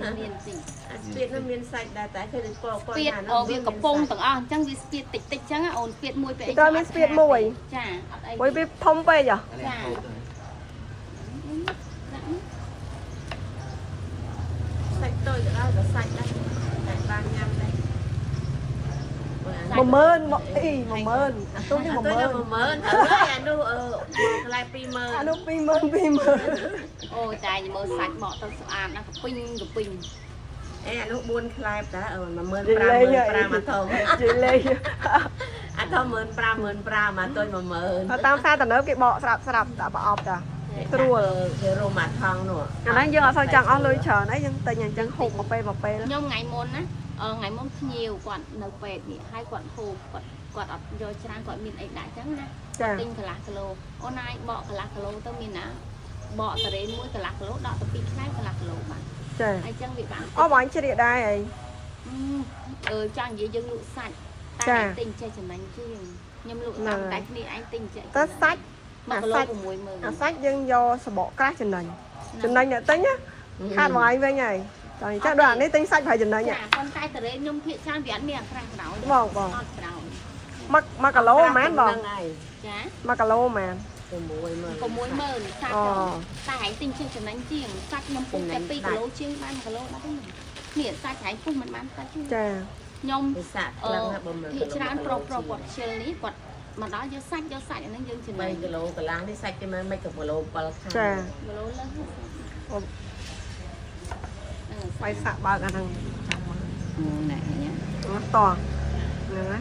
មានមានតិច អាស្ពាតនោះមានសាច់ដែរតែគេដូចពកព ស្ពាតអូវាកំពុងទាំងអស់អញ្ចឹងវាស្ពាតតិចតិចអញ្ចឹងអូនស្ពាតមួយពេលអី តើមានស្ពាតមួយ ចាអត់អី មួយវាធំពេកហ៎ ចា សាច់តូចក៏ដោយក៏សាច់ដែរតែបានញ៉ាំដែរ 10000មកអី10000អាទូនេះ អា 10000 10000ហើយអានោះអឺកន្លែង20000 អានោះ20000 20000 អូតែមើលសាច់មកទៅស្អាតណាស់កពីងកពីង អេអានោះ4ខ្លែបតា15000 និយាយលេង 15000អាធំ និយាយលេង អាធំ15000 15000អាតូច10000 អត់តាមផ្សារតំណើបគេបកស្រាប់ស្រាប់ដាក់ប្រអប់តាស្រួល គេរុំអាថងនោះ អាហ្នឹងយើងអត់សូវចង់អស់លុយច្រើនអីយើងទិញអញ្ចឹងហូបមកពេលមកពេល ខ្ញុំថ្ងៃមុនណាអឺថ្ងៃមុនភ្ញៀវគាត់នៅពេទ្យនេះហើយគាត់ហូបគាត់គាត់អត់យកច្រើនគាត់មានអីដាក់អញ្ចឹងណា ចា ទិញកន្លះគីឡូអូនឯងបកកន្លះគីឡូទៅមានណាបកតារ៉េមួយកន្លះគីឡូដកទៅ2ខ្លែកន្លះគីឡូបាន ចា អញ្ចឹងវាបាន អូបងជ្រៀកដែរអី អឺចង់និយាយយើងលក់សាច់ ចា តែឯងទិញចេះចំណេញជាងខ្ញុំលក់ ហ្នឹង តាមតែគ្នាឯងទិញចេះ តែសាច់ 1គីឡូ អាសាច់ 60000 អាសាច់យើងយកសបកក្រាស់ចំណេញចំណេញអ្នកទិញណាខាតបងឯងវិញហើយចង់អញ្ចឹងដូចអានេះទិញសាច់ប្រហែលចំណេញ ចាប៉ុន្តែតារ៉េខ្ញុំភាកច្រើនវាអត់មានអាក្រាស់ក្រោយ បងបង អត់ក្រោយ មក1គីឡូប៉ុន្មានបង ហ្នឹងហើយ ចា 1គីឡូប៉ុន្មាន 60000 60000សាច់ អូ តែឯងទិញចេះចំណេញជាងសាច់ខ្ញុំពុះតែ2គីឡូជាងបាន1គីឡូបាត់ហ្នឹងនេះសាច់ឯងពុះមិនបានសាច់ទេ ចា ខ្ញុំ វាសាក់ក្លឹងណាបើមើល ភាគច្រើនប្រុសប្រុសគាត់ខ្ជិលនេះគាត់មកដល់យកសាច់យកសាច់អាហ្នឹងយើងចំណេញ 3គីឡូកន្លះនេះសាច់គេមើលមិនក៏គីឡូ7ខាង ចា គីឡូលើស អូ ហ្នឹង បាយសាក់បើកអាហ្នឹងចាំមើល ណែញ៉ា តោះហ្នឹងណា